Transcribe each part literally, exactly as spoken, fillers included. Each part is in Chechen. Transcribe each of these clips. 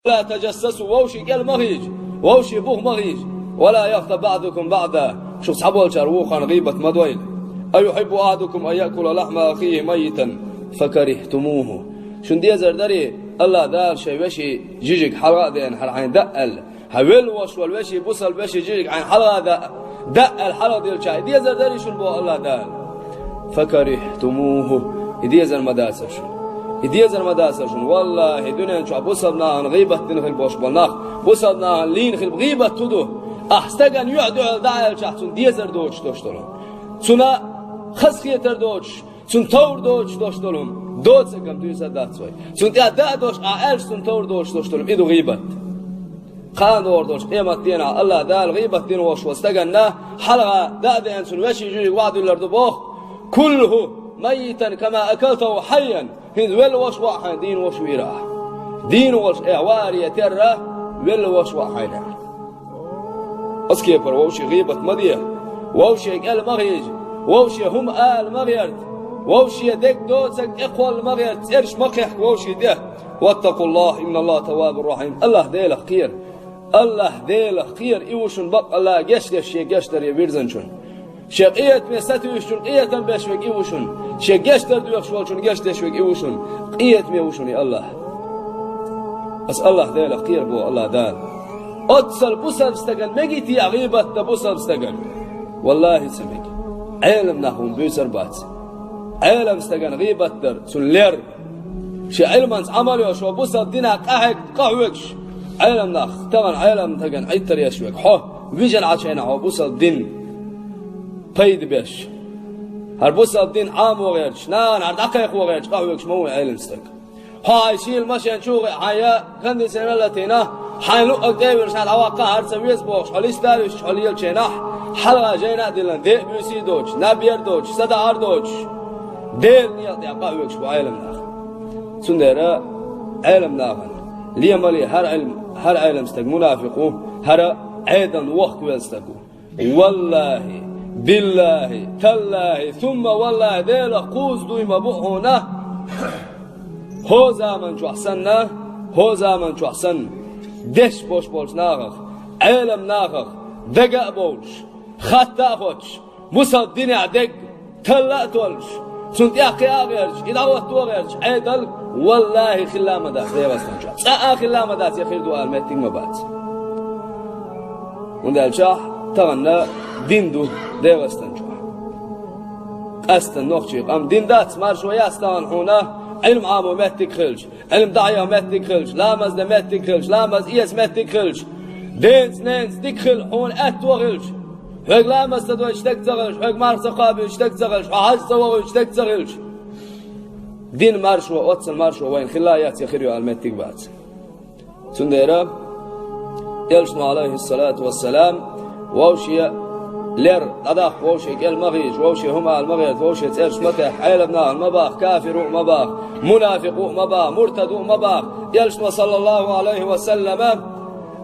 ولا تجسسوا, вовшийн кӀел ма хийжа, вовшийн бух ма хийжа. ولا يغتب بعضكم بعضا, шух цхьаболчар вукхарна гӀийбат ма дойла. أيحب أحدكم أن يأكل لحم أخيه ميتا فكرهتموه. Шуна дезар дарий, АллахӀ Дала шайн веший жижиг хьалха а деана хӀара хьайна даа аьлла. Хьан велла вош волу веший, бусалба веший жижиг хьайна хьалха а даа, даа аьлла хьалха делча, и дезар дарий шуна боху АллахӀ Дала. فكرهتموه, и дезар ма дацара шуна. И дезар ма дацара шуна. ВаллахӀи, дуьнен чохь бусалба нахана гӀийбат дина хила болуш болу нах, бусалба нахана лийна хила гӀийбат хӀун ду? Ахь стагана юьхь дуьхьал дӀа аьллачахь, цунна дезар доцуш долуш долу. Цунна хазахетар доцуш, цунна товр доцуш долуш долу хӀума. Доцург-м дуьйцур дац вай. Цунна тӀехь даа долуш ахь аьлча, цунна товр доцуш долуш долу хӀума. И ду гӀийбат. Кхана догӀур долуш къемат дийнахь АллахӀ Дала гӀийбат дина волуш волу стаганна хьалха даа деана цунна веший жижиг ваӀда дуьллур ду боху. كله ميتا كما أكلته حيا. ХӀинца велла вош ваӀа хьайна дийна вош вийра ахь. Дийна волуш эхь варе терра, велла вош ваӀа хьайна. Оцу кепара вовшийн гӀийбат ма де, вовшийн кӀел ма хийжа, вовшийн хӀума ала ма гӀерта, вовшийн дерг доцург тӀекхолла ма гӀерта, цӀераш ма кхехка вовшийн тӀе. واتقوا الله إن الله تواب رحيم. АллахӀ Делах кхера. АллахӀ Делах кхера, и ву шуна баккъалла гечдеш, шен гечдаре вирзинчунна. Шен къинхетаме сатуьйсучунна къинхетам беш верг и ву шуна. Шен гечдар доьхуш волчунна гечдеш верг и ву шуна. Къинхетаме ву шуна и АллахӀ. Аса АллахӀ Делах кхера боху АллахӀ Дала. Оццул бусалба стагана мегий те гӀийбат дан бусалба стагана? ВаллахӀи, ца мега. Ӏелам нах хӀума буьйцур бац. Ӏелам стагана гӀийбат дар, цунна лер. Шен Ӏилманца Ӏамал йо, шо бусалба динах къахьегна, къахьоьгуш. Ӏелам нах, тахана Ӏелам стагана Ӏиттар еш верг хьо, вижина Ӏачу хьайна хьо бусалба дин пайда беш. ХӀара бусалба дин Ӏамо гӀерташ, нахана хӀара дӀакхайкхо гӀерташ къахьоьгуш ма ву Ӏелам стаг. Хьо хьайн шийла машен чу гӀе, хьайн я кондиционер латийна, хьайн луъург тӀе а вуьйлуш, хьайн дӀаваккха хӀара ца веза бохуш, хьо листа а вуьстуш, хьо лелачу хенахь, хьалха жайна а диллина, де а буьйсий а доцуш, наб яр а доцуш, сада Ӏар а доцуш, Делан некъа тӀехь къахьоьгуш бу Ӏелам нах. Цундела Ӏелам нахана ле ма ле, хӀара Ӏелам, хӀара Ӏелам стаг мунафикъ ву, хӀара Ӏедална вохка велла стаг ву. ВаллахӀи, биллахӀи, таллахӀи, сумма валлахӀи, Делах кхузза дуй ма бу хьуна. ХӀо заман чохь санна, хӀо заман чохь санна, деш бош болчу нахах, Ӏелам нахах, дага а бовлуш, хатта а хоттуш, бусалба динехь дерг талла а толлуш, цунна тӀехь кхиа а гӀерташ, и дӀахӀотто а гӀерташ, Ӏедал, валлахӀи, хилла а ма дац ДегӀастан чохь. Цкъа а хилла а ма дац, я хир ду ала меттиг ма бац. ХӀунда аьлча тахана дин ду ДегӀастан чохь. Къаьстина нохчий къам дин дац, маршо яц тахана хьуна, Ӏилма Ӏамо меттиг хилча, Ӏилма дӀахьеха меттиг хилча, ламаз дан меттиг хилча, ламаз эца меттиг хилча, денца, ненца дика хила хьуна аьтто хилча, хьоьга ламаз ца дойтуш стаг ца хилча, хьоьга марха ца кхобуьйтуш стаг ца хилча, хьо хьажа ца вохуьйтуш стаг ца хилча, дин маршо, оццул маршо вайна хилла а яц, я хир ю ала меттиг бац. Цундела Элчано, Ӏалайхиссалату вассалам, вовше лер, дӀадаккха, вовше кӀел ма хийжа, вовше хӀума ала ма гӀерта, вовше цӀераш ма техьа, Ӏелам нахана ма баха, кафир ву а ма баха, мунафикъ ву а ма баха, муртад ву а ма баха. Элчано, саллаллаху Ӏалайхи ва саллама,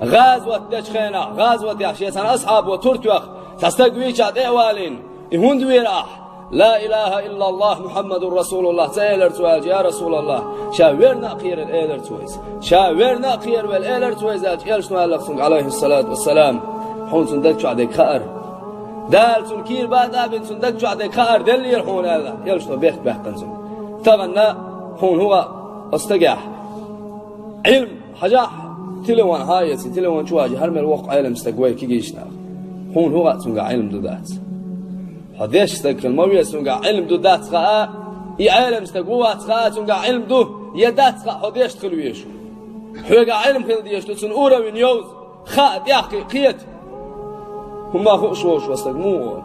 гӀазот дечу хенахь, гӀазотехь шен цхьана асхьабо тур тоьхна, цхьа стаг вийча тӀе а валийна, и хӀунда вийра ахь? «Ла илаха иллаллах, Мухаммадур Расулуллах», ца элира цо аьлча, «Я Расулаллах, ша верна а кхерар», элира цо иза. «Ша верна а кхеравелла», элира цо иза аьлча, Элчано аьлла цуьнга, Ӏалайхиссалату вассалам, «Хьуна цуьнан даг чохь дерг хаьара. Дала цунна кийра бакъ а бина, цуьнан даг чохь дерг хаьара деллера хьуна», аьлла, Элчано бехк баьккхина цуьнга. Тахана хьуна хӀун хаьа оцу стагехь? Ӏилма хьажахь, телефон хьаэций, телефон чу вахча, хӀара мел воккха Ӏелам стаг вай кегийчу наха. Хьуна хӀун хаьа цуьнгахь Ӏилма ду дац? Хьо дешна стаг хила ма веза, цуьнгахь Ӏилма ду дац хаьа, и Ӏелам стаг ву вац хаьа, цуьнгахь Ӏилма ду я дац хаьа, хьо дешна хила веза. Хьоьгахь Ӏилма хила дезаш ду, цуьнан уровень йовза, хаьа, тӀехкхиа, кхета. ХӀумма хууш волуш ван стаг муха олу?